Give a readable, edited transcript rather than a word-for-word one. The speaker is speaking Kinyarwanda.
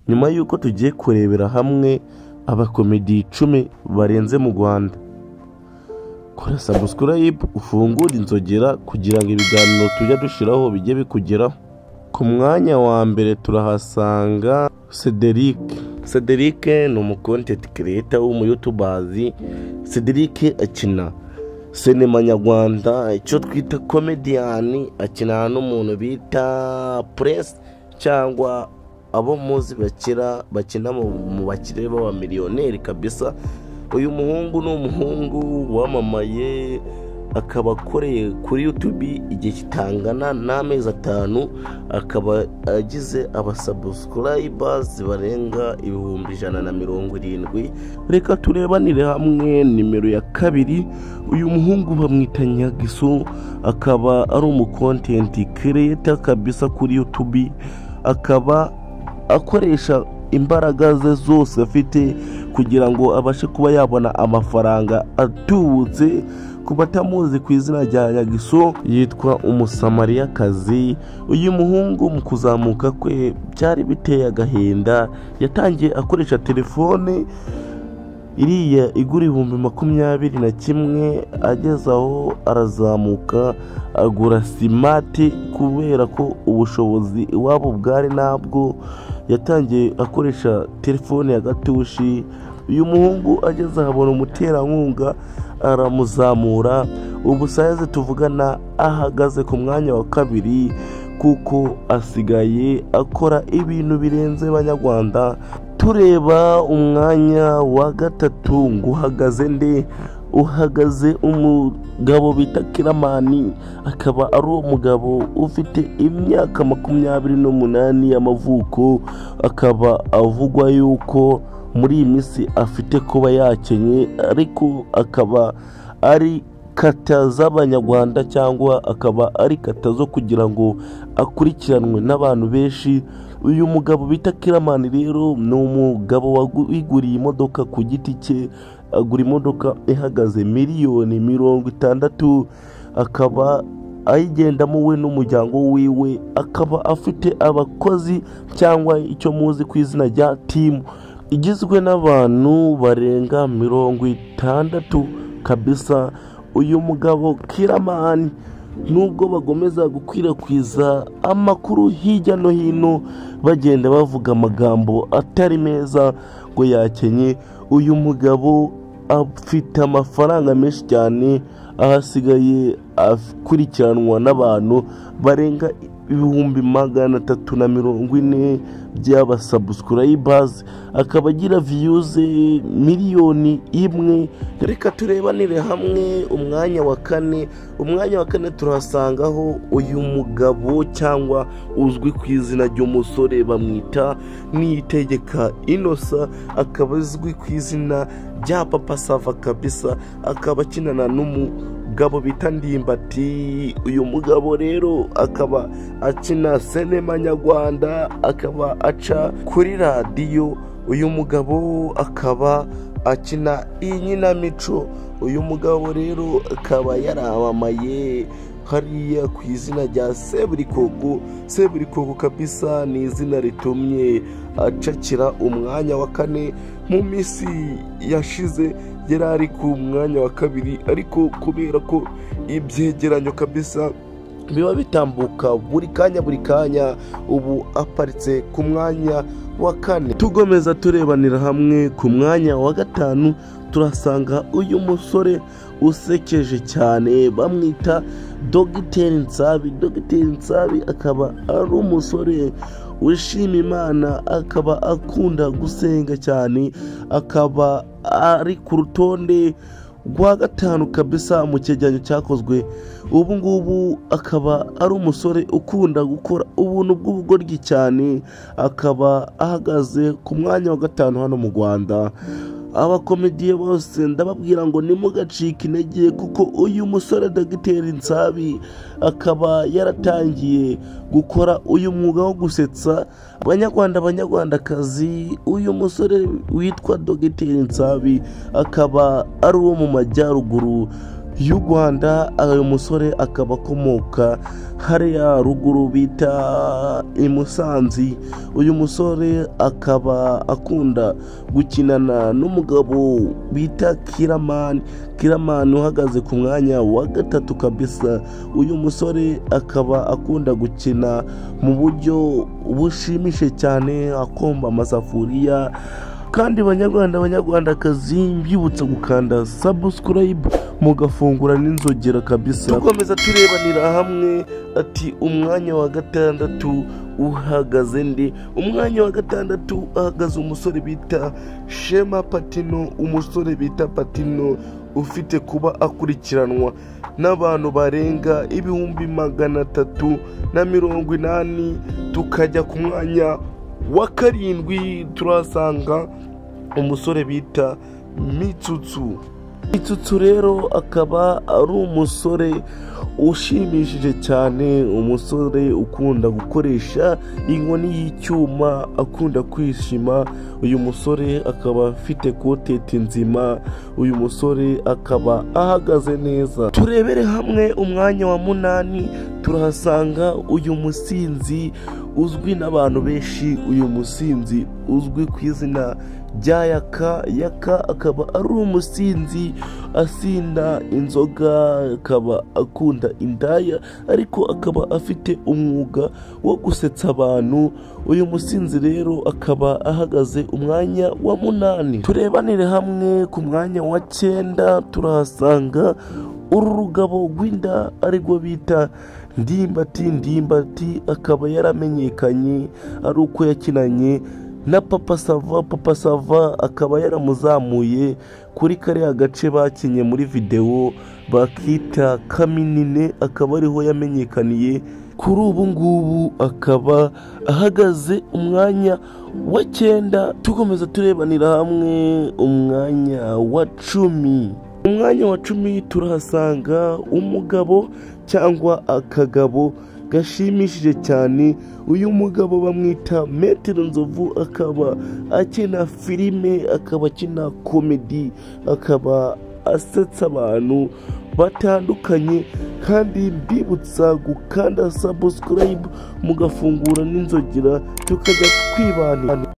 Nyuma y'uko tugiye kurebera hamwe abakomedi 10 barenze mu Rwanda, kora subscribe ufungure inzogera kugira ngo ibiganiro tujya dushyiraho bijye bikugeraho. Ku mwanya wa mbere turahasanga Cedric. Cedric ni umu content creator w'umuyutubazi. Cedric akina sinema nyarwanda, icyo twita comedian, akina n'umuntu bita Prince cyangwa abo muzi bakina mu bakire b'abamiliyoneri kabisa. Uyu muhungu ni umuhungu wamamaye, akaba akoreye kuri YouTube igihe kitangana n'amezi 5, akaba agize abasubscribers barenga 170,000. Reka turebanire hamwe nimero ya 2. Uyu muhungu bamwita Nyagiso, akaba ari umu content creator kabisa kuri YouTube, akaba akoresha imbaraga ze zose afite kugira ngo abashe kuba yabona amafaranga atubutse. Ku batamuzi ku izina rya Nyagiso, yitwa Umusamariyakazi. Uyu muhungu mu kuzamuka kwe byari biteye agahinda. Yatangiye akoresha telefone iriya igura 21,000, ageze aho arazamuka agura simati kubera ko ubushobozi iwabo bwari nabwo. Yatangiye akoresha telefone ya gatushi. Uyu muhungu ageze ahabona umuterankunga aramuzamura. Ubu sayaze tuvugana ahagaze ku mwanya wa 2, kuko asigaye akora ibintu birenze Banyarwanda. Tureba umwanya wa 3 ngo uhagaze nde? Uhagaze umugabo bita Kiramani, akaba ari umugabo ufite imyaka 28 y'amavuko, akaba avugwa yuko muri iyi minsi afite kuba yakenye, ariko akaba ari kata z'Abanyarwanda cyangwa akaba ari kata zo kugira ngo akurikiranwe n'abantu benshi. Uyu mugabo bita Kiramani rero ni umugabo wiguriye imodoka ku giti cye, agura imodoka ihagaze 60,000,000, akaba ayigendamo we n'umuryango wiwe, akaba afite abakozi cyangwa icyo muzi ku izina rya team igizwe n'abantu barenga 60 kabisa. Uyu mugabo Kiramani, nubwo bagomeza gukwirakwiza amakuru hirya no hino bagenda bavuga amagambo atari meza ngo yakenye, uyu mugabo afite amafaranga menshi cyane, ahasigaye akurikiranwa n'abantu barenga 340,000 by'abasubscribers, akaba agira views 1,000,000. Reka turebanire hamwe umwanya wa 4. Umwanya wa 4 turahasangaho uyu mugabo cyangwa uzwi ku izina ry'umusore bamwita Niyitegeka Innocent, akaba azwi ku izina rya Papa Sava kabisa, akaba akinana n'umugabo bita Ndimbati. Uyu mugabo rero akaba akina sinema nyarwanda, akaba aca kuri radiyo. Uyu mugabo akaba akina inkinamico. Uyu mugabo rero akaba yaramamaye hariya ku izina rya Seburikoko. Seburikoko kabisa ni izina ritumye acakira umwanya wa 4. Mu minsi yashize yari ari ku mwanya wa 2, ariko kubera ko ibyegeranyo kabisa biba bitambuka buri kanya buri kanya, ubu aparitse ku mwanya wa 4. Tugomeza turebanira hamwe ku mwanya wa 5 turasanga uyu musore usekeje cyane bamwita Dogiteri Nsabi. Dogiteri Nsabi akaba ari umusore wishima Imana, akaba akunda gusenga cyane, akaba ari ku rutonde rwa 5 kabisa mu cyegeranyo cyakozwe. Ubu ngubu akaba ari umusore ukunda gukora ubuntu bw'ubugoryi cyane, akaba ahagaze ku mwanya wa 5 hano mu Rwanda. Abakomediye bose ndababwira ngo nimugacike intege, kuko uyu musore Dogiteri Nsabi akaba yaratangiye gukora uyu mwuga wo gusetsa Abanyarwanda, Abanyarwandakazi. Uyu musore witwa Dogiteri Nsabi akaba ari uwo mu majyaruguru. y'u Rwanda. Uyu musore akaba akomoka hariya ruguru bita i Musanze. Uyu musore akaba akunda gukinana n'umugabo bita Kiramani. Kiramani uhagaze ku mwanya wa 3 kabisa. Uyu musore akaba akunda gukina mu buryo bushimishije cyane, akomba amasafuriya. Kandi banyarwanda banyarwandakazi, mbibutsa gukanda subscribe mugafungura n'inzogera kabisa. Dukomeza turebanira hamwe ati umwanya wa 6 uhagaze ndi. Umwanya wa 6 ahagaze umusore bita Shema Patino, umusore bita Patino ufite kuba akurikiranwa n'abantu barenga 380,000. Tukajya ku mwanya wa 7 turasanga umusore bita Mitsutsu. Mitsutsu rero akaba ari umusore ushimishije cyane, umusore ukunda gukoresha inkoni y'icyuma, akunda kwishima. Uyu musore akaba afite koteti nzima, uyu musore akaba ahagaze neza. Turebere hamwe umwanya wa 8 turahasanga uyu musinzi uzwi n'abantu benshi. Uyu musinzi uzwi ku izina rya Yaka. Yaka akaba ari umusinzi, asinda inzoga, akaba akunda indaya, ariko akaba afite umwuga wo gusetsa abantu. Uyu musinzi rero akaba ahagaze umwanya wa 8. Turebanire hamwe ku mwanya wa 9 turahasanga uru rugabo rw'inda arirwo bita Ndimbati. Ndimbati akaba yaramenyekanye ari uko yakinanye na Papa Sava. Papa Sava akaba yaramuzamuye kuri kariya gace bakinye muri video bakita Kaminine, akaba ariho yamenyekaniye. Kuri ubu ngubu akaba ahagaze umwanya wa 9. Tukomeza turebanira hamwe umwanya wa 10. Umwanya wa 10 turahasanga umugabo cyangwa akagabo gashimishije cyane. Uyu mugabo bamwita Metero Nzovu, akaba akina filime, akaba akina komedi, akaba asetsa abantu batandukanye. Kandi mbibutsa gukanda subscribe mugafungura n'inzogera tukajya twibanira.